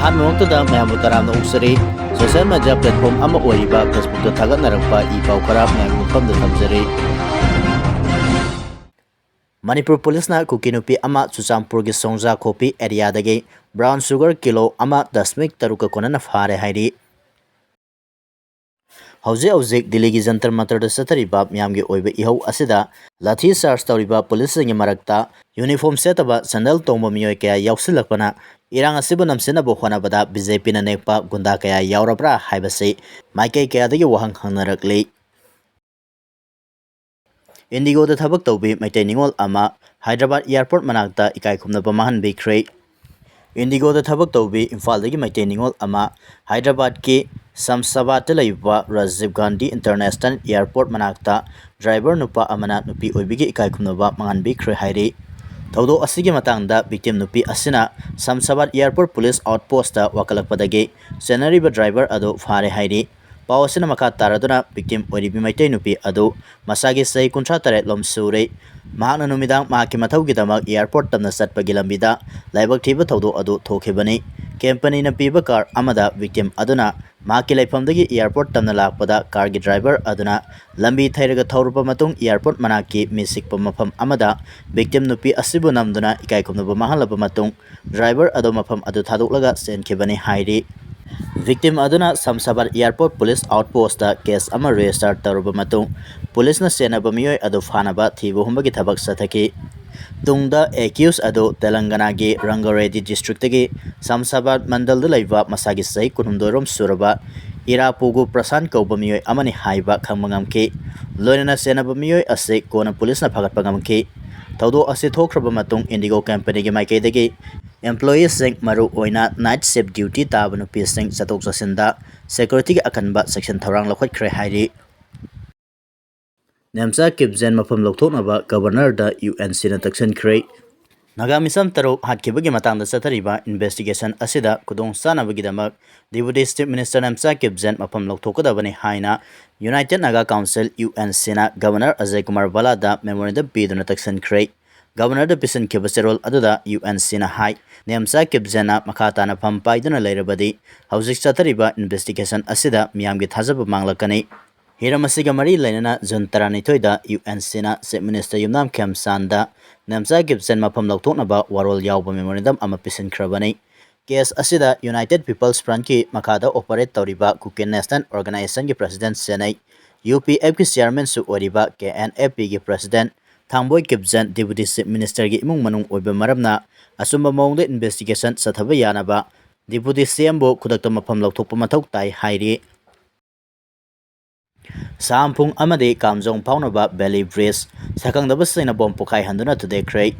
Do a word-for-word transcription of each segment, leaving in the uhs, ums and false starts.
ꯑꯍꯥꯟꯕꯃꯛꯇꯗ ꯃꯌꯥꯝꯕꯨ ꯇꯔꯥꯝꯅ ꯑꯣꯛꯆꯔꯤ꯫ Social media platform ꯑꯃ ꯑꯣꯏꯔꯤꯕ Facebookꯇ ꯊꯥꯒꯠꯅꯔꯛꯄ ꯏ ꯄꯥꯎ ꯈꯔ ꯃꯌꯥꯝꯒꯤ ꯃꯐꯝꯗ ꯊꯝꯖꯔꯤ꯫ ꯃꯅꯤꯄꯨꯔ ꯄꯨꯂꯤꯁꯅ ꯀꯨꯀꯤ ꯅꯨꯄꯤ ꯑꯃ ꯆꯨꯔꯆꯥꯟꯄꯨꯔꯒꯤ ꯁꯣꯡꯖꯥꯈꯣꯛꯄꯤ ꯑꯦꯔꯤꯌꯥꯗꯒꯤ brown sugar ꯀꯤꯂꯣ ꯑꯃ ꯗꯁꯃꯤꯛ ꯇꯔꯨꯛꯀ ꯀꯣꯟꯅꯅ ꯐꯥꯔꯦ ꯍꯥꯏꯔꯤ꯫ ꯍꯧꯖꯤꯛ ꯍꯧꯖꯤꯛ ꯗꯤꯜꯂꯤꯒꯤ ꯖꯟꯇꯔ ꯃꯟꯇꯔꯗ ꯆꯠꯊꯔꯤꯕ ꯃꯤꯌꯥꯝꯒꯤ ꯑꯣꯏꯕ ꯏꯍꯧ ꯑꯁꯤꯗ ꯂꯥꯊꯤ ꯆꯥꯔꯖ ꯇꯧꯔꯤꯕ ꯄꯨꯂꯤꯁꯁꯤꯡꯒꯤ ꯃꯔꯛꯇ ꯌꯨꯅꯤꯐꯣꯔꯝ ꯁꯦꯠꯇꯕ ꯁꯦꯟꯗꯜ ꯇꯣꯡꯕ ꯃꯤꯑꯣꯏ ꯀꯌꯥ ꯌꯥꯎꯁꯤꯜꯂꯛꯄꯅ ꯏꯔꯥꯡ ꯑꯁꯤꯕꯨ ꯅꯝꯁꯤꯟꯅꯕ ꯍꯣꯠꯅꯕꯗ ꯕꯤ ꯖꯦ ꯄꯤꯅ ꯅꯦꯛꯄ ꯒꯨꯟꯗꯥ ꯀꯌꯥ ꯌꯥꯎꯔꯕ꯭ꯔꯥ ꯍꯥꯏꯕꯁꯤ ꯃꯥꯏꯀꯩ ꯀꯌꯥꯗꯒꯤ ꯋꯥꯍꯪ ꯍꯪꯅꯔꯛꯂꯤ꯫ ꯏꯟꯗꯤꯒꯣꯗ ꯊꯕꯛ ꯇꯧꯕꯤ ꯃꯩꯇꯩ ꯅꯤꯉꯣꯜ ꯑꯃ ꯍꯥꯏꯗ꯭ꯔꯕꯥꯗ ꯑꯦꯌꯔꯄꯣꯔꯠ ꯃꯅꯥꯛꯇ ꯏꯀꯥꯏ ꯈꯨꯝꯅꯕ ꯃꯥꯡꯍꯟꯕꯤꯈ꯭ꯔꯦ꯫ ꯏꯟꯗꯤꯒꯣꯗ ꯊꯕꯛ ꯇꯧꯕꯤ ꯏꯝꯐꯥꯜꯗꯒꯤ ꯃꯩꯇꯩ ꯅꯤꯉꯣꯜ ꯑꯃ ꯍꯥꯏꯗ꯭ꯔꯕꯥꯗꯀꯤ ꯁꯝꯁꯥꯕꯥꯗꯇ ꯂꯩꯕ ꯔꯥꯖꯤꯕ ꯒꯥꯟꯙꯤ ꯏꯟꯇꯔꯅꯦꯁꯅꯦꯜ ꯑꯦꯌꯔꯄꯣꯔꯠ ꯃꯅꯥꯛꯇ ꯗ꯭ꯔꯥꯏꯚꯔ ꯅꯨꯄꯥ ꯑꯃꯅ ꯅꯨꯄꯤ ꯑꯣꯏꯕꯤꯒꯤ ꯏꯀꯥꯏ ꯈꯨꯝꯅꯕ ꯃꯥꯡꯍꯟꯕꯤꯈ꯭ꯔꯦ ꯍꯥꯏꯔꯤ꯫ ꯊꯧꯗꯣꯛ ꯑꯁꯤꯒꯤ ꯃꯇꯥꯡꯗ ꯚꯤꯛꯇꯤꯝ ꯅꯨꯄꯤ ꯑꯁꯤꯅ ꯁꯝꯁꯥꯕꯥꯗ ꯑꯦꯌꯔꯄꯣꯔꯠ ꯄꯨꯂꯤꯁ ꯑꯥꯎꯠꯄꯣꯁꯇ ꯋꯥꯀꯠꯂꯛꯄꯗꯒꯤ ꯆꯦꯟꯅꯔꯤꯕ ꯗ꯭ꯔꯥꯏꯚꯔ ꯑꯗꯨ ꯐꯥꯔꯦ ꯍꯥꯏꯔꯤ꯫ ꯄꯥꯎ ꯑꯁꯤꯅ ꯃꯈꯥ ꯇꯥꯔꯗꯨꯅ ꯚꯤꯛꯇꯤꯝ ꯑꯣꯏꯔꯤꯕꯤ ꯃꯩꯇꯩ ꯅꯨꯄꯤ ꯑꯗꯨ ꯃꯁꯥꯒꯤ ꯆꯍꯤ ꯀꯨꯟꯊ꯭ꯔꯥ ꯇꯔꯦꯠ ꯂꯣꯝ ꯁꯨꯔꯦ꯫ ꯃꯍꯥꯛꯅ ꯅꯨꯃꯤꯗꯥꯡ ꯃꯍꯥꯛꯀꯤ ꯃꯊꯧꯒꯤꯗꯃꯛ ꯑꯦꯌꯔꯄꯣꯔꯠ ꯇꯝꯅ ꯆꯠꯄꯒꯤ ꯂꯝꯕꯤꯗ ꯂꯥꯏꯕꯛ ꯊꯤꯕ ꯊꯧꯗꯣꯛ ꯑꯗꯨ ꯊꯣꯛꯈꯤꯕꯅꯤ꯫ ꯀꯝꯄꯅꯤꯅ ꯄꯤꯕ ꯀꯥꯔ ꯑꯃꯗ ꯚꯤꯛꯇꯤꯝ ꯑꯗꯨꯅ ꯃꯍꯥꯛꯀꯤ ꯂꯩꯐꯝꯗꯒꯤ ꯑꯦꯌꯔꯄꯣꯔꯠ ꯇꯝꯅ ꯂꯥꯛꯄꯗ ꯀꯥꯔꯒꯤ ꯗ꯭ꯔꯥꯏꯚꯔ ꯑꯗꯨꯅ ꯂꯝꯕꯤ ꯊꯩꯔꯒ ꯊꯧꯔꯕ ꯃꯇꯨꯡ ꯑꯦꯌꯔꯄꯣꯔꯠ ꯃꯅꯥꯛꯀꯤ ꯃꯤ ꯆꯤꯛꯄ ꯃꯐꯝ ꯑꯃꯗ ꯚꯤꯛꯇꯤꯝ ꯅꯨꯄꯤ ꯑꯁꯤꯕꯨ ꯅꯝꯗꯨꯅ ꯏꯀꯥꯏ ꯈꯨꯝꯅꯕ ꯃꯥꯡꯍꯜꯂꯕ ꯃꯇꯨꯡ ꯗ꯭ꯔꯥꯏꯚꯔ ꯑꯗꯨ ꯃꯐꯝ ꯑꯗꯨ ꯊꯥꯗꯣꯛꯂꯒ ꯆꯦꯟꯈꯤꯕꯅꯤ ꯍꯥꯏꯔꯤ꯫ ꯚꯤꯛꯇꯤꯝ ꯑꯗꯨꯅ ꯁꯝꯁꯥꯕꯥꯗ ꯑꯦꯌꯔꯄꯣꯔꯠ ꯄꯨꯂꯤꯁ ꯑꯥꯎꯠꯄꯣꯁꯇ ꯀꯦꯁ ꯑꯃ ꯔꯦꯖꯤꯁꯇꯔ ꯇꯧꯔꯕ ꯃꯇꯨꯡ ꯄꯨꯂꯤꯁꯅ ꯆꯦꯟꯅꯕ ꯃꯤꯑꯣꯏ ꯑꯗꯨ ꯐꯥꯅꯕ ꯊꯤꯕ ꯍꯨꯝꯕꯒꯤ ꯊꯕꯛ ꯆꯠꯊꯈꯤ꯫ ꯇꯨꯡꯗ ꯑꯦꯀ꯭ꯌꯨꯁ ꯑꯗꯨ ꯇꯦꯂꯪꯒꯅꯥꯒꯤ ꯔꯪꯒꯔꯦꯗꯤ ꯗꯤꯁꯇ꯭ꯔꯤꯛꯇꯒꯤ ꯁꯝꯁꯥꯕꯥꯗ ꯃꯟꯗꯜꯗ ꯂꯩꯕ ꯃꯁꯥꯒꯤ ꯆꯍꯤ ꯀꯨꯟꯍꯨꯝꯗꯣꯏ ꯔꯣꯝ ꯁꯨꯔꯕ ꯏꯔꯥꯄꯨꯒꯨ ꯄ꯭ꯔꯁꯥꯟ ꯀꯧꯕ ꯃꯤꯑꯣꯏ ꯑꯃꯅꯤ ꯍꯥꯏꯕ ꯈꯪꯕ ꯉꯝꯈꯤ꯫ ꯂꯣꯏꯅꯅ ꯆꯦꯟꯅꯕ ꯃꯤꯑꯣꯏ ꯑꯁꯤ ꯀꯣꯟꯅ ꯄꯨꯂꯤꯁꯅ ꯐꯥꯒꯠꯄ ꯉꯝꯈꯤ꯫ ꯊꯧꯗꯣꯛ ꯑꯁꯤ ꯊꯣꯛꯈ꯭ꯔꯕ ꯃꯇꯨꯡ ꯏꯟꯗꯤꯒꯣ ꯀꯝꯄꯅꯤꯒꯤ ꯃꯥꯏꯀꯩꯗꯒꯤ employeeꯁꯤꯡ, ꯃꯔꯨꯑꯣꯏꯅ night shift duty ꯇꯥꯕ ꯅꯨꯄꯤꯁꯤꯡ ꯆꯠꯊꯣꯛ ꯆꯠꯁꯤꯟꯗ securityꯒꯤ ꯑꯀꯟꯕ ꯆꯦꯛꯁꯤꯟ ꯊꯧꯔꯥꯡ ꯂꯧꯈꯠꯈ꯭ꯔꯦ ꯍꯥꯏꯔꯤ꯫ ꯅꯦꯝꯆꯥ ꯀꯤꯞꯖꯦꯟ ꯃꯐꯝ ꯂꯧꯊꯣꯛꯅꯕ ꯒꯕꯔꯅꯔꯗ ꯌꯨ ꯑꯦꯟ ꯁꯤꯅ ꯇꯛꯁꯤꯟꯈ꯭ꯔꯦ꯫ ꯅꯥꯒꯥ ꯃꯤꯆꯝ ꯇꯔꯨꯛ ꯍꯥꯠꯈꯤꯕꯒꯤ ꯃꯇꯥꯡꯗ ꯆꯠꯊꯔꯤꯕ investigation ꯑꯁꯤꯗ ꯈꯨꯗꯣꯡ ꯆꯥꯅꯕꯒꯤꯗꯃꯛ Deputy Chief Minister ꯅꯦꯝꯆꯥ ꯀꯤꯞꯖꯦꯟ ꯃꯐꯝ ꯂꯧꯊꯣꯛꯀꯗꯕꯅꯤ ꯍꯥꯏꯅ United Naga Council, U N ꯁꯤꯅ ꯒꯕꯔꯅꯔ ꯑꯖꯌ ꯀꯨꯃꯥꯔ ꯚꯜꯂꯥꯗ memorandum ꯄꯤꯗꯨꯅ ꯇꯛꯁꯤꯟꯈ꯭ꯔꯦ꯫ ꯒꯕꯔꯅꯔꯗ ꯄꯤꯁꯤꯟꯈꯤꯕ ꯆꯦꯔꯣꯜ ꯑꯗꯨꯗ ꯌꯨ ꯑꯦꯟ ꯁꯤꯅ ꯍꯥꯏ, ꯅꯦꯝꯆꯥ ꯀꯤꯞꯖꯦꯟꯅ ꯃꯈꯥ ꯇꯥꯅ ꯐꯝ ꯄꯥꯏꯗꯨꯅ ꯂꯩꯔꯕꯗꯤ ꯍꯧꯖꯤꯛ ꯆꯠꯊꯔꯤꯕ ꯏꯟꯚꯦꯁꯇꯤꯒꯦꯁꯟ ꯑꯁꯤꯗ ꯃꯤꯌꯥꯝꯒꯤ ꯊꯥꯖꯕ ꯃꯥꯡꯂꯛꯀꯅꯤ꯫ ꯍꯤꯔꯝ ꯑꯁꯤꯒ ꯃꯔꯤ ꯂꯩꯅꯅ ꯖꯨꯟ ꯇꯔꯥꯅꯤꯊꯣꯏꯗ ꯌꯨ ꯑꯦꯟ ꯁꯤꯅ ꯆꯤꯐ ꯃꯤꯅꯤꯁꯇꯔ ꯌꯨꯝꯅꯥꯝ ꯈꯦꯝꯆꯥꯟꯗ ꯅꯦꯝꯆꯥ ꯀꯤꯞꯖꯦꯟ ꯃꯐꯝ ꯂꯧꯊꯣꯛꯅꯕ ꯋꯥꯔꯣꯜ ꯌꯥꯎꯕ ꯃꯦꯃꯣꯔꯦꯟꯗꯝ ꯑꯃ ꯄꯤꯁꯤꯟꯈ꯭ꯔꯕꯅꯤ꯫ ꯀꯦꯁ ꯑꯁꯤꯗ ꯌꯨꯅꯥꯏꯇꯦꯗ ꯄꯤꯄꯜꯁ ꯐ꯭ꯔꯟꯠꯀꯤ ꯃꯈꯥꯗ ꯑꯣꯄꯔꯦꯠ ꯇꯧꯔꯤꯕ ꯀꯨꯀꯤ ꯅꯦꯁꯅꯦꯜ ꯑꯣꯔꯒꯅꯥꯏꯖꯦꯁꯟꯒꯤ ꯄ꯭ꯔꯁꯤꯗꯦꯟꯠ ꯁꯦꯟꯅꯩ, ꯌꯨ ꯄꯤ ꯑꯦꯐꯀꯤ ꯆꯤꯌꯥꯔꯃꯦꯟꯁꯨ ꯑꯣꯏꯔꯤꯕ ꯀꯦ ꯑꯦꯟ ꯑꯦꯐ ꯄꯤꯒꯤ ꯄ꯭ꯔꯁꯤꯗꯦꯟꯠ ꯊꯥꯡꯕꯣꯏ ꯀꯤꯞꯖꯦꯟ ꯗꯤꯄꯨꯇꯤ ꯆꯤꯐ ꯃꯤꯅꯤꯁꯇꯔꯒꯤ ꯏꯃꯨꯡ ꯃꯅꯨꯡ ꯑꯣꯏꯕ ꯃꯔꯝꯅ ꯑꯆꯨꯝꯕ ꯃꯑꯣꯡꯗ ꯏꯟꯚꯦꯁꯇꯤꯒꯦꯁꯟ ꯆꯠꯊꯕ ꯌꯥꯅꯕ ꯗꯤꯄꯨꯇꯤ ꯁꯤ ꯑꯦꯝꯕꯨ ꯈꯨꯗꯛꯇ ꯃꯐꯝ ꯂꯧꯊꯣꯛꯄ ꯃꯊꯧ ꯇꯥꯏ ꯍꯥꯏꯔꯤ꯫ ꯁꯥꯝꯐꯨꯡ ꯑꯃꯗꯤ ꯀꯥꯝꯖꯣꯡ ꯐꯥꯎꯅꯕ ꯚꯦꯂꯤ ꯕ꯭ꯔꯤꯖ ꯁꯛꯈꯪꯗꯕꯁꯤꯡꯅ ꯕꯣꯝ ꯄꯣꯈꯥꯏꯍꯟꯗꯨꯅ ꯊꯨꯗꯦꯛꯈ꯭ꯔꯦ꯫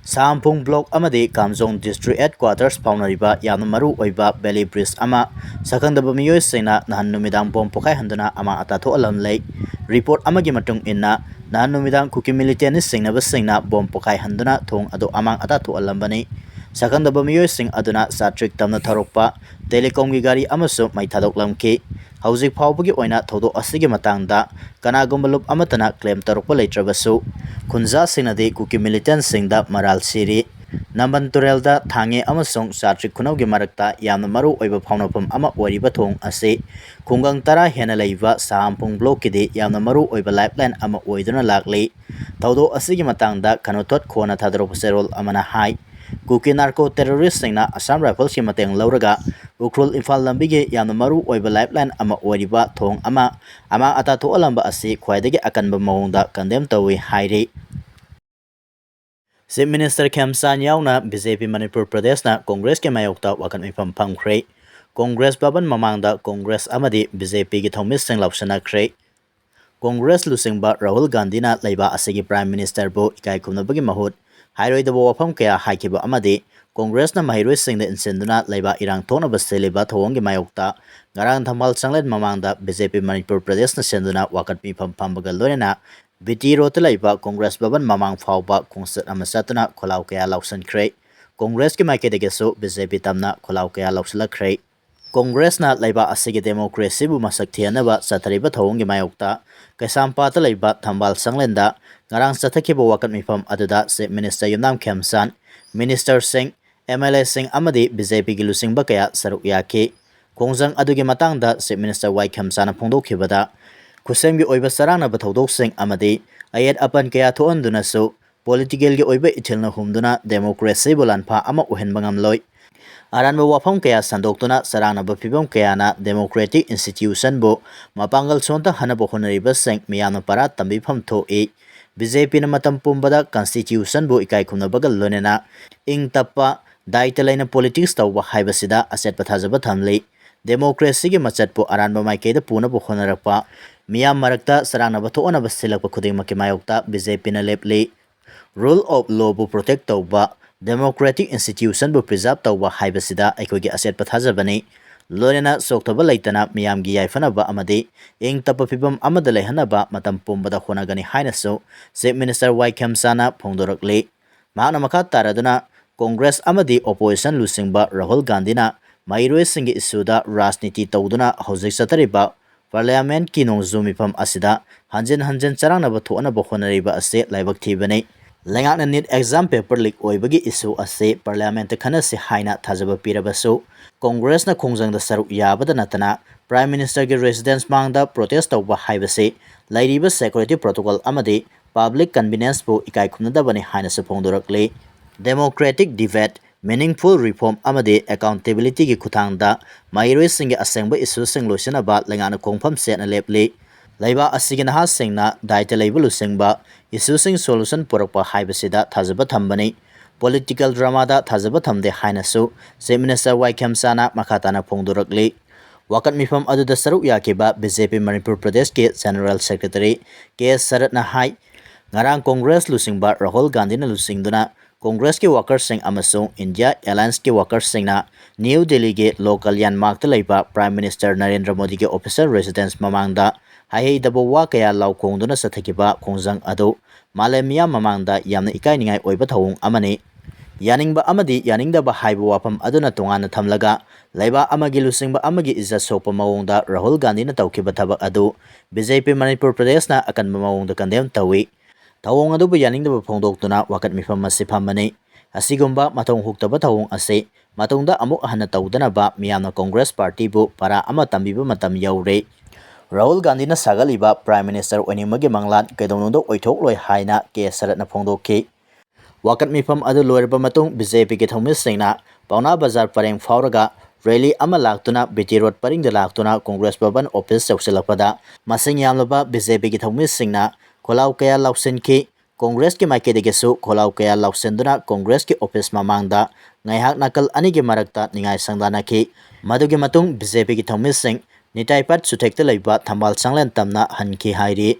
ꯁꯥꯝꯐꯨꯡ ꯕ꯭ꯂꯣꯛ ꯑꯃꯗꯤ ꯀꯥꯝꯖꯣꯡ ꯗꯤꯁꯇ꯭ꯔꯤꯛ ꯍꯦꯗꯀ꯭ꯋꯥꯇꯔꯁ ꯐꯥꯎꯅꯔꯤꯕ ꯌꯥꯝꯅ ꯃꯔꯨ ꯑꯣꯏꯕ ꯚꯦꯂꯤ ꯕ꯭ꯔꯤꯖ ꯑꯃ ꯁꯛꯈꯪꯗꯕ ꯃꯤꯑꯣꯏꯁꯤꯡꯅ ꯅꯍꯥꯟ ꯅꯨꯃꯤꯗꯥꯡ ꯕꯣꯝ ꯄꯣꯈꯥꯏꯍꯟꯗꯨꯅ ꯑꯃꯥꯡ ꯑꯇꯥ ꯊꯣꯛꯍꯜꯂꯝꯂꯦ꯫ ꯔꯤꯄꯣꯔꯠ ꯑꯃꯒꯤ ꯃꯇꯨꯡ ꯏꯟꯅ, ꯅꯍꯥꯟ ꯅꯨꯃꯤꯗꯥꯡ ꯀꯨꯀꯤ ꯃꯤꯂꯤꯇꯦꯟꯠ ꯁꯤꯡꯅꯕꯁꯤꯡꯅ ꯕꯣꯝ ꯄꯣꯈꯥꯏꯍꯟꯗꯨꯅ ꯊꯣꯡ ꯑꯗꯨ ꯑꯃꯥꯡ ꯑꯇꯥ ꯊꯣꯛꯍꯜꯂꯝꯕꯅꯤ꯫ ꯁꯛꯈꯪꯗꯕ ꯃꯤꯑꯣꯏꯁꯤꯡ ꯑꯗꯨꯅ ꯆꯥꯇ꯭ꯔꯤꯛ ꯇꯝꯅ ꯊꯧꯔꯛꯄ ꯇꯦꯂꯤꯀꯣꯝꯒꯤ ꯒꯥꯔꯤ ꯑꯃꯁꯨ ꯃꯩ ꯊꯥꯗꯣꯛꯂꯝꯈꯤ꯫ ꯍꯧꯖꯤꯛ ꯐꯥꯎꯕꯒꯤ ꯑꯣꯏꯅ ꯊꯧꯗꯣꯛ ꯑꯁꯤꯒꯤ ꯃꯇꯥꯡꯗ ꯀꯅꯥꯒꯨꯝꯕ ꯂꯨꯞ ꯑꯃꯠꯇꯅ ꯀ꯭ꯂꯦꯝ ꯇꯧꯔꯛꯄ ꯂꯩꯇ꯭ꯔꯕꯁꯨ, ꯈꯨꯟꯖꯥꯁꯤꯡꯅꯗꯤ ꯀꯨꯀꯤ ꯃꯤꯂꯤꯇꯦꯟꯠꯁꯤꯡꯗ ꯃꯔꯥꯜ ꯁꯤꯔꯤ꯫ ꯅꯝꯕꯟ ꯇꯨꯔꯦꯜꯗ ꯊꯥꯡꯉꯦ ꯑꯃꯁꯨꯡ ꯆꯥꯇ꯭ꯔꯤꯛ ꯈꯨꯅꯧꯒꯤ ꯃꯔꯛꯇ ꯌꯥꯝꯅ ꯃꯔꯨ ꯑꯣꯏꯕ ꯐꯥꯎꯅꯐꯝ ꯑꯃ ꯑꯣꯏꯔꯤꯕ ꯊꯣꯡ ꯑꯁꯤ ꯈꯨꯡꯒꯪ ꯇꯔꯥ ꯍꯦꯟꯅ ꯂꯩꯕ ꯁꯥꯝꯄꯨꯡ ꯕ꯭ꯂꯣꯛꯀꯤꯗꯤ ꯌꯥꯝꯅ ꯃꯔꯨ ꯑꯣꯏꯕ ꯂꯥꯏꯐꯂꯥꯏꯟ ꯑꯃ ꯑꯣꯏꯗꯨꯅ ꯂꯥꯛꯂꯤ꯫ ꯊꯧꯗꯣꯛ ꯑꯁꯤꯒꯤ ꯃꯇꯥꯡꯗ ꯈꯅꯨꯊꯣꯠ ꯈꯣꯟꯅ ꯊꯥꯗꯣꯔꯛꯄ ꯆꯦꯔꯣꯜ ꯑꯃꯅ ꯍꯥꯏ, ꯀꯨꯀꯤ ꯅꯥꯔꯀꯣ ꯇꯦꯔꯣꯔꯤꯁꯁꯤꯡꯅ ꯑꯁꯥꯝ ꯔꯥꯏꯐꯜꯁꯀꯤ ꯃꯇꯦꯡ ꯂꯧꯔꯒ ꯎꯈ꯭ꯔꯨꯜ ꯏꯝꯐꯥꯜ ꯂꯝꯕꯤꯒꯤ ꯌꯥꯝꯅ ꯃꯔꯨ ꯑꯣꯏꯕ ꯂꯥꯏꯐꯂꯥꯏꯟ ꯑꯃ ꯑꯣꯏꯔꯤꯕ ꯊꯣꯡ ꯑꯃ ꯑꯃꯥꯡ ꯑꯇꯥ ꯊꯣꯛꯍꯜꯂꯝꯕ ꯑꯁꯤ ꯈ꯭ꯋꯥꯏꯗꯒꯤ ꯑꯀꯟꯕ ꯃꯑꯣꯡꯗ ꯀꯟꯗꯦꯝ ꯇꯧꯏ ꯍꯥꯏꯔꯤ꯫ ꯆꯤꯐ ꯃꯤꯅꯤꯁꯇꯔ ꯈꯦꯝꯆꯥꯟ ꯌꯥꯎꯅ ꯕꯤ ꯖꯦ ꯄꯤ ꯃꯅꯤꯄꯨꯔ ꯄ꯭ꯔꯗꯦꯁꯅ ꯀꯣꯡꯒ꯭ꯔꯦꯁꯀꯤ ꯃꯥꯌꯣꯛꯇ ꯋꯥꯀꯠ ꯃꯤꯐꯝ ꯐꯝꯈ꯭ꯔꯦ꯫ ꯀꯣꯡꯒ꯭ꯔꯦꯁ ꯚꯕꯟ ꯃꯃꯥꯡꯗ ꯀꯣꯡꯒ꯭ꯔꯦꯁ ꯑꯃꯗꯤ ꯕꯤ ꯖꯦ ꯄꯤꯒꯤ ꯊꯧꯃꯤꯁꯤꯡ ꯂꯥꯎꯁꯤꯟꯅꯈ꯭ꯔꯦ꯫ ꯀꯣꯡꯒ꯭ꯔꯦꯁ ꯂꯨꯆꯤꯡꯕ ꯔꯥꯍꯨꯜ ꯒꯥꯟꯙꯤꯅ ꯂꯩꯕꯥꯛ ꯑꯁꯤꯒꯤ ꯄ꯭ꯔꯥꯏꯝ ꯃꯤꯅꯤꯁꯇꯔꯕꯨ ꯏꯀꯥꯏ ꯈꯨꯝꯅꯕꯒꯤ ꯃꯍꯨꯠ ꯍꯥꯏꯔꯣꯏꯗꯕ ꯋꯥꯐꯝ ꯀꯌꯥ ꯍꯥꯏꯈꯤꯕ ꯑꯃꯗꯤ ꯀꯣꯡꯒ꯭ꯔꯦꯁꯅ ꯃꯍꯩꯔꯣꯏꯁꯤꯡꯗ ꯏꯟꯁꯤꯟꯗꯨꯅ ꯂꯩꯕꯥꯛ ꯏꯔꯥꯡ ꯊꯣꯛꯅꯕ ꯁꯤꯜꯂꯤꯕ ꯊꯧꯑꯣꯡꯒꯤ ꯃꯥꯌꯣꯛꯇ ꯉꯔꯥꯡ ꯊꯝꯕꯥꯜ ꯆꯪꯂꯦꯟ ꯃꯃꯥꯡꯗ ꯕꯤ ꯖꯦ ꯄꯤ ꯃꯅꯤꯄꯨꯔ ꯄ꯭ꯔꯗꯦꯁꯅ ꯁꯤꯟꯗꯨꯅ ꯋꯥꯀꯠ ꯃꯤꯐꯝ ꯐꯝꯕꯒ ꯂꯣꯏꯅꯅ ꯕꯤ ꯇꯤ ꯔꯣꯗꯇ ꯂꯩꯕ ꯀꯣꯡꯒ꯭ꯔꯦꯁ ꯚꯕꯟ ꯃꯃꯥꯡ ꯐꯥꯎꯕ ꯈꯣꯡꯆꯠ ꯑꯃ ꯆꯠꯇꯨꯅ ꯈꯣꯜꯂꯥꯎ ꯀꯌꯥ ꯂꯥꯎꯁꯤꯟꯈ꯭ꯔꯦ꯫ ꯀꯣꯡꯒ꯭ꯔꯦꯁꯀꯤ ꯃꯥꯏꯀꯩꯗꯒꯤꯁꯨ ꯕꯤ ꯖꯦ ꯄꯤ ꯇꯝꯅ ꯈꯣꯜꯂꯥꯎ ꯀꯌꯥ ꯂꯥꯎꯁꯤꯜꯂꯛꯈ꯭ꯔꯦ꯫ ꯀꯣꯡꯒ꯭ꯔꯦꯁꯅ ꯂꯩꯕꯥꯛ ꯑꯁꯤꯒꯤ ꯗꯦꯃꯣꯀ꯭ꯔꯦꯁꯤꯕꯨ ꯃꯁꯛ ꯊꯤꯍꯟꯅꯕ ꯆꯠꯊꯔꯤꯕ ꯊꯧꯑꯣꯡꯒꯤ ꯃꯥꯌꯣꯛꯇ ꯀꯩꯁꯥꯝꯄꯥꯠꯇ ꯂꯩꯕ ꯊꯝꯕꯥꯜ ꯆꯪꯂꯦꯟꯗ ꯉꯔꯥꯡ ꯆꯠꯊꯈꯤꯕ ꯋꯥꯀꯠ ꯃꯤꯐꯝ ꯑꯗꯨꯗ Chief Minister ꯌꯨꯝꯅꯥꯝ ꯈꯦꯝꯆꯥꯟ, Ministerꯁꯤꯡ, MLAꯁꯤꯡ ꯑꯃꯗꯤ BJPꯒꯤ ꯂꯨꯆꯤꯡꯕ ꯀꯌꯥ ꯁꯔꯨꯛ ꯌꯥꯈꯤ꯫ ꯈꯣꯡꯖꯪ ꯑꯗꯨꯒꯤ ꯃꯇꯥꯡꯗ Chief Minister ꯋꯥꯏ ꯈꯦꯝꯆꯥꯟꯅ ꯐꯣꯡꯗꯣꯛꯈꯤꯕꯗ, ꯈꯨꯠꯁꯦꯝꯒꯤ ꯑꯣꯏꯕ ꯆꯔꯥꯡꯅꯕ ꯊꯧꯗꯣꯛꯁꯤꯡ ꯑꯃꯗꯤ ꯑꯌꯦꯠ ꯑꯄꯟ ꯀꯌꯥ ꯊꯣꯛꯍꯟꯗꯨꯅꯁꯨ politicalꯒꯤ ꯑꯣꯏꯕ ꯏꯊꯤꯜꯅ ꯍꯨꯝꯗꯨꯅ democracyꯕꯨ ꯂꯥꯟꯐꯥ ꯑꯃ ꯑꯣꯏꯍꯟꯕ ꯉꯝꯂꯣꯏ꯫ ꯑꯔꯥꯟꯕ ꯋꯥꯐꯝ ꯀꯌꯥ ꯁꯟꯗꯣꯛꯇꯨꯅ ꯆꯔꯥꯡꯅꯕ ꯐꯤꯕꯝ ꯀꯌꯥꯅ democratic institutionꯕꯨ ꯃꯄꯥꯡꯒꯜ ꯁꯣꯟꯊꯍꯟꯅꯕ ꯍꯣꯠꯅꯔꯤꯕꯁꯤꯡ ꯃꯤꯌꯥꯝꯅ ꯄꯔꯥ ꯇꯝꯕꯤꯐꯝ ꯊꯣꯛꯏ꯫ BJPꯅ ꯃꯇꯝ ꯄꯨꯝꯕꯗ constitutionꯕꯨ ꯏꯀꯥꯏ ꯈꯨꯝꯅꯕꯒ ꯂꯣꯏꯅꯅ ꯏꯪ ꯇꯞꯄ, ꯗꯥꯏꯇ ꯂꯩꯅ politics ꯇꯧꯕ ꯍꯥꯏꯕꯁꯤꯗ ꯑꯆꯦꯠꯄ ꯊꯥꯖꯕ ꯊꯝꯂꯤ꯫ Democracyꯒꯤ ꯃꯆꯠꯄꯨ ꯑꯔꯥꯟꯕ ꯃꯥꯏꯀꯩꯗ ꯄꯨꯅꯕ ꯍꯣꯠꯅꯔꯛꯄ, ꯃꯤꯌꯥꯝ ꯃꯔꯛꯇ ꯆꯔꯥꯡꯅꯕ ꯊꯣꯛꯍꯟꯅꯕ ꯁꯤꯜꯂꯛꯄ ꯈꯨꯗꯤꯡꯃꯛꯀꯤ ꯃꯥꯌꯣꯛꯇ BJPꯅ ꯂꯦꯞꯂꯤ꯫ Rule of lawꯕꯨ protect ꯇꯧꯕ, democratic institutionꯕꯨ preserve ꯇꯧꯕ ꯍꯥꯏꯕꯁꯤꯗ ꯑꯩꯈꯣꯏꯒꯤ ꯑꯆꯦꯠꯄ ꯊꯥꯖꯕꯅꯤ꯫ ꯂꯣꯏꯅꯅ ꯆꯣꯛꯊꯕ ꯂꯩꯇꯅ ꯃꯤꯌꯥꯝꯒꯤ ꯌꯥꯏꯐꯅꯕ ꯑꯃꯗꯤ ꯏꯪ ꯇꯞꯄ ꯐꯤꯕꯝ ꯑꯃꯗ ꯂꯩꯍꯟꯅꯕ ꯃꯇꯝ ꯄꯨꯝꯕꯗ ꯍꯣꯠꯅꯒꯅꯤ ꯍꯥꯏꯅꯁꯨ Chief Minister ꯋꯥꯏ ꯈꯦꯝꯆꯥꯟꯅ ꯐꯣꯡꯗꯣꯔꯛꯂꯤ꯫ ꯃꯍꯥꯛꯅ ꯃꯈꯥ ꯇꯥꯔꯗꯨꯅ Congress ꯑꯃꯗꯤ opposition ꯂꯨꯆꯤꯡꯕ ꯔꯥꯍꯨꯜ ꯒꯥꯟꯙꯤꯅ ꯃꯍꯩꯔꯣꯏꯁꯤꯡꯒꯤ issueꯗ ꯔꯥꯖꯅꯤꯇꯤ ꯇꯧꯗꯨꯅ ꯍꯧꯖꯤꯛ ꯆꯠꯊꯔꯤꯕ parliamentꯀꯤ ꯅꯣꯡꯖꯨ ꯃꯤꯐꯝ ꯑꯁꯤꯗ ꯍꯟꯖꯤꯟ ꯍꯟꯖꯤꯟ ꯆꯔꯥꯡꯅꯕ ꯊꯣꯛꯍꯟꯅꯕ ꯍꯣꯠꯅꯔꯤꯕ ꯑꯁꯤ ꯂꯥꯏꯕꯛ ꯊꯤꯕꯅꯤ꯫ ꯂꯩꯉꯥꯛꯅ NEET exam paper leak ꯑꯣꯏꯕꯒꯤ issue ꯑꯁꯤ parliamentꯇ ꯈꯟꯅꯁꯤ ꯍꯥꯏꯅ ꯊꯥꯖꯕ ꯄꯤꯔꯕꯁꯨ, Congressꯅ ꯈꯣꯡꯖꯪꯗ ꯁꯔꯨꯛ ꯌꯥꯕꯗ ꯅꯠꯇꯅ Prime Ministerꯒꯤ residence ꯃꯥꯡꯗ protest ꯇꯧꯕ ꯍꯥꯏꯕꯁꯤ ꯂꯩꯔꯤꯕ security protocol ꯑꯃꯗꯤ public conveniencebꯨ ꯏꯀꯥꯏ ꯈꯨꯝꯅꯗꯕꯅꯤ ꯍꯥꯏꯅꯁꯨ ꯐꯣꯡꯗꯣꯔꯛꯂꯤ꯫ Democratic debate, meaningful reform ꯑꯃꯗꯤ accountabilityꯒꯤ ꯈꯨꯠꯊꯥꯡꯗ ꯃꯍꯩꯔꯣꯏꯁꯤꯡꯒꯤ ꯑꯁꯦꯡꯕ issueꯁꯤꯡ ꯂꯣꯏꯁꯤꯟꯅꯕ ꯂꯩꯉꯥꯛꯅ ꯈꯣꯡꯐꯝ ꯆꯦꯠꯅ ꯂꯦꯞꯂꯤ꯫ ꯂꯩꯕꯥꯛ ꯑꯁꯤꯒꯤ ꯅꯍꯥꯁꯤꯡꯅ ꯗꯥꯏꯇ ꯂꯩꯕ ꯂꯨꯆꯤꯡꯕ, issueꯁꯤꯡ solution ꯄꯨꯔꯛꯄ ꯍꯥꯏꯕꯁꯤꯗ ꯊꯥꯖꯕ ꯊꯝꯕꯅꯤ꯫ Political dramaꯗ ꯊꯥꯖꯕ ꯊꯝꯗꯦ ꯍꯥꯏꯅꯁꯨ Chief Minister ꯋꯥꯏ ꯈꯦꯝꯆꯥꯟꯅ ꯃꯈꯥ ꯇꯥꯅ ꯐꯣꯡꯗꯣꯔꯛꯂꯤ꯫ ꯋꯥꯀꯠ ꯃꯤꯐꯝ ꯑꯗꯨꯗ ꯁꯔꯨꯛ ꯌꯥꯈꯤꯕ BJP ꯃꯅꯤꯄꯨꯔ ꯄ꯭ꯔꯗꯦꯁꯀꯤ General Secretary ꯀꯦ ꯁꯔꯠꯅ ꯍꯥꯏ, ꯉꯔꯥꯡ Congress ꯂꯨꯆꯤꯡꯕ ꯔꯥꯍꯨꯜ ꯒꯥꯟꯙꯤꯅ ꯂꯨꯆꯤꯡꯗꯨꯅ Congressꯀꯤ workerꯁꯤꯡ ꯑꯃꯁꯨꯡ India Allianceꯀꯤ workerꯁꯤꯡꯅ ꯅ꯭ꯌꯨ ꯗꯦꯜꯂꯤꯒꯤ ꯂꯣꯛ ꯀꯜꯌꯥꯟ ꯃꯥꯔꯒꯇ ꯂꯩꯕ Prime Minister ꯅꯔꯦꯟꯗ꯭ꯔ ꯃꯣꯗꯤꯒꯤ official residence ꯃꯃꯥꯡꯗ ꯍꯥꯏꯍꯩꯗꯕ ꯋꯥ ꯀꯌꯥ ꯂꯥꯎꯈꯣꯡꯗꯨꯅ ꯆꯠꯊꯈꯤꯕ ꯈꯣꯡꯖꯪ ꯑꯗꯨ ꯃꯥꯂꯦꯝ ꯃꯤꯌꯥꯝ ꯃꯃꯥꯡꯗ ꯌꯥꯝꯅ ꯏꯀꯥꯏꯅꯤꯡꯉꯥꯏ ꯑꯣꯏꯕ ꯊꯧꯑꯣꯡ ꯑꯃꯅꯤ꯫ ꯌꯥꯅꯤꯡꯕ ꯑꯃꯗꯤ ꯌꯥꯅꯤꯡꯗꯕ ꯍꯥꯏꯕ ꯋꯥꯐꯝ ꯑꯗꯨꯅ ꯇꯣꯉꯥꯟꯅ ꯊꯝꯂꯒ, ꯂꯩꯕꯥꯛ ꯑꯃꯒꯤ ꯂꯨꯆꯤꯡꯕ ꯑꯃꯒꯤ ꯏꯖꯠ ꯁꯣꯛꯄ ꯃꯑꯣꯡꯗ ꯔꯥꯍꯨꯜ ꯒꯥꯟꯙꯤꯅ ꯇꯧꯈꯤꯕ ꯊꯕꯛ ꯑꯗꯨ BJP ꯃꯅꯤꯄꯨꯔ ꯄ꯭ꯔꯗꯦꯁꯅ ꯑꯀꯟꯕ ꯃꯑꯣꯡꯗ condemn ꯇꯧꯏ꯫ ꯊꯧꯑꯣꯡ ꯑꯗꯨꯕꯨ ꯌꯥꯅꯤꯡꯗꯕ ꯐꯣꯡꯗꯣꯛꯇꯨꯅ ꯋꯥꯀꯠ ꯃꯤꯐꯝ ꯑꯁꯤ ꯐꯝꯕꯅꯤ꯫ ꯑꯁꯤꯒꯨꯝꯕ ꯃꯊꯧ ꯍꯨꯛꯇꯕ ꯊꯧꯑꯣꯡ ꯑꯁꯤ ꯃꯇꯨꯡꯗ ꯑꯃꯨꯛ ꯍꯟꯅ ꯇꯧꯗꯅꯕ ꯃꯤꯌꯥꯝꯅ ꯀꯣꯡꯒ꯭ꯔꯦꯁ ꯄꯥꯔꯇꯤꯕꯨ ꯄꯔꯥ ꯑꯃ ꯇꯝꯕꯤꯕ ꯃꯇꯝ ꯌꯧꯔꯦ꯫ ꯔꯥꯍꯨꯜ ꯒꯥꯟꯙꯤꯅ ꯁꯥꯒꯠꯂꯤꯕ Prime Minister ꯑꯣꯏꯅꯤꯡꯕꯒꯤ ꯃꯪꯂꯥꯟ ꯀꯩꯗꯧꯅꯨꯡꯗ ꯑꯣꯏꯊꯣꯛꯂꯣꯏ ꯍꯥꯏꯅ ꯀꯦ ꯁꯔꯠꯅ ꯐꯣꯡꯗꯣꯛꯈꯤ꯫ ꯋꯥꯀꯠ ꯃꯤꯐꯝ ꯑꯗꯨ ꯂꯣꯏꯔꯕ ꯃꯇꯨꯡ BJPꯒꯤ ꯊꯧꯃꯤꯁꯤꯡꯅ ꯄꯥꯎꯅꯥ ꯕꯖꯥꯔ ꯄꯔꯦꯡ ꯐꯥꯎꯔꯒ rally ꯑꯃ ꯂꯥꯛꯇꯨꯅ BT Road ꯄꯔꯤꯡꯗ ꯂꯥꯛꯇꯨꯅ ꯀꯣꯡꯒ꯭ꯔꯦꯁ ꯚꯕꯟ office ꯌꯧꯁꯤꯜꯂꯛꯄꯗ ꯃꯁꯤꯡ ꯌꯥꯝꯂꯕ BJPꯒꯤ ꯊꯧꯃꯤꯁꯤꯡꯅ ꯈꯣꯜꯂꯥꯎ ꯀꯌꯥ ꯂꯥꯎꯁꯤꯟꯈꯤ꯫ ꯀꯣꯡꯒ꯭ꯔꯦꯁꯀꯤ ꯃꯥꯏꯀꯩꯗꯒꯤꯁꯨ ꯈꯣꯜꯂꯥꯎ ꯀꯌꯥ ꯂꯥꯎꯁꯤꯟꯗꯨꯅ ꯀꯣꯡꯒ꯭ꯔꯦꯁꯀꯤ office ꯃꯃꯥꯡꯗ ꯉꯥꯏꯍꯥꯛ ꯅꯥꯀꯜ ꯑꯅꯤꯒꯤ ꯃꯔꯛꯇ ꯅꯤꯡꯉꯥꯏ ꯁꯪꯗꯥꯅꯈꯤ꯫ ꯃꯗꯨꯒꯤ ꯃꯇꯨꯡ BJPꯒꯤ ꯊꯧꯃꯤꯁꯤꯡ ꯅꯤꯇꯥꯏ ꯄꯥꯠ ꯆꯨꯊꯦꯛꯇ ꯂꯩꯕ ꯊꯝꯕꯥꯜ ꯁꯪꯂꯦꯟ ꯇꯝꯅ ꯍꯟꯈꯤ ꯍꯥꯏꯔꯤ꯫